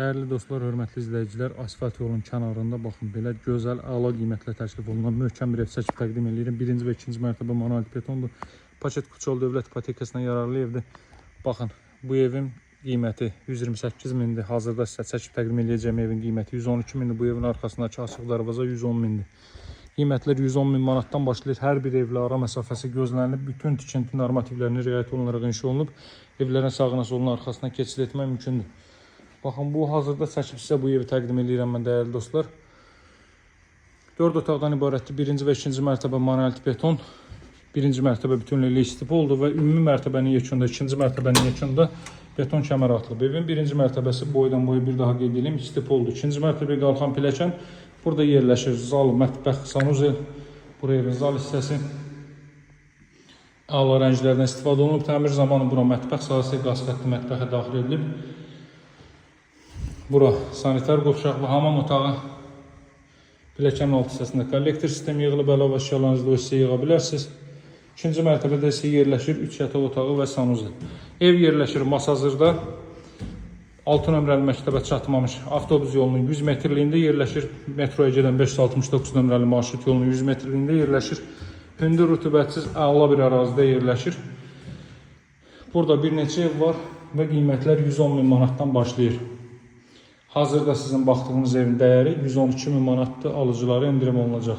Dəyərli dostlar, hörmətli izləyicilər, asfalt yolun kənarında baxın belə gözəl, əla qiymətlə təklif olunan möhkəm bir ev çəkib təqdim eləyirəm. Birinci və ikinci mərtəbə manual betondur. Paket Kuçoğlu dövlət ipotekasına yararlı evdir. Baxın, bu evin qiyməti 128 mindir. Hazırda sizə çəkib təqdim eləyəcəyim evin qiyməti 112 mindir. Bu evin arxasındakı açıq darvaza 110 mindir. Qiymətlər 110 min manatdan başlayır. Hər bir evlə ara məsafəsi gözlənilib. Bütün tikinti normativlərinə riayət olunaraq inşa olunub. Evlərin sağına, soluna, arxasına keçid etmək mümkündür. Baxın, bu hazırda çəkib sizə bu evi təqdim eləyirəm mən, dəyərli dostlar. 4 otaqdan ibarətdir. Birinci və ikinci mərtəbə manual beton. Birinci mərtəbə bütünlüklə istif oldu və ümumi mərtəbənin yekununda, ikinci mərtəbənin yekununda beton kəmər atılıb. Evin birinci mərtəbəsi boydan boya bir daha qeyd edeyim, istif oldu. İkinci mərtəbəyə qalxan pilləkən burada yerləşir. Zal, mətbəx, sanuzel. Buraya evin zal hissəsi. Əla rənglərdən istifadə olunub. Təmir zamanı bura mətbəx sahəsi, qaz xətti mətbəxə daxil edilib. Bura sanitar qovşaqlı hamam otağı. Pilləkənin alt hissəsində kollektor sistemi yığılıb, əlavə əşyalarınızı da o hissəyə yığa bilərsiniz. İkinci mərtəbədə isə yerləşir 3 yataq otağı və sanuzel. Ev yerləşir Masazırda. 6 nömrəli məktəbə çatmamış avtobus yolunun 100 metrliyində yerləşir. Metroya gedən 569 nömrəli marşrut yolunun 100 metrliyində yerləşir. Hündür, rütubətsiz, əla bir ərazidə yerləşir. Burada bir neçə ev var və qiymətlər 110 min manatdan başlayır. Hazırda sizin baxdığınız evin dəyəri 112 min manatdır. Alıcılara endirim olunacaq.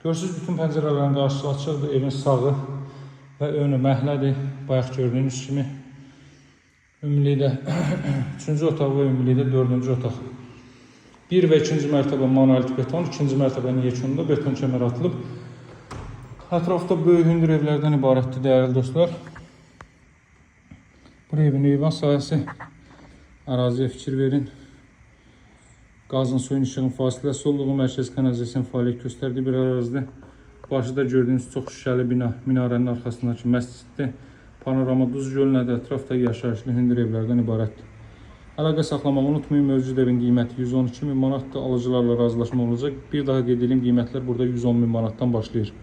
Görürsünüz, bütün pəncərələrin qarşısı açıqdır. Evin sağı və önü məhlədir. Bayaq gördüyünüz kimi. Ümumilikdə üçüncü otaq və ümumilikdə dördüncü otaq. Bir və ikinci mərtəbə manual beton, ikinci mərtəbənin yekununda beton kəmər atılıb. Ətrafda böyük hündür evlərdən ibarətdir, dəyərli dostlar. Bu evin eyvan sahəsi. Əraziyə fikir verin. Qazın, suyun, işığın fasiləsi olduğu, mərkəzi kanalizasiyanın fəaliyyət göstərdiyi bir ərazidə. Qarşıda gördüyünüz çox şüşəli bina minarənin arxasındakı məsciddir. Panorama Duz gölünədir. Ətrafda yaşayışlı hündür evlərdən ibarətdir. Əlaqə saxlamağı unutmayın. Mövcud evin qiyməti 112 min manatdır. Alıcılarla razılaşma olacaq. Bir daha qeyd edeyim, qiymətlər burada 110 min manatdan başlayır.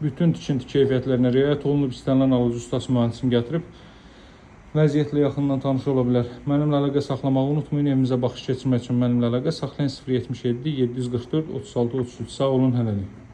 Bütün tikinti keyfiyyətlərinə riayət olunub. İstənilən alıcı ustası mühəndisini gətirib vəziyyətlə yaxından tanış ola bilər. Mənimlə əlaqə saxlamağı unutmayın. Evimizə baxış keçirmək üçün mənimlə əlaqə saxlayın: 077 744 36 33. Sağ olun hələlik.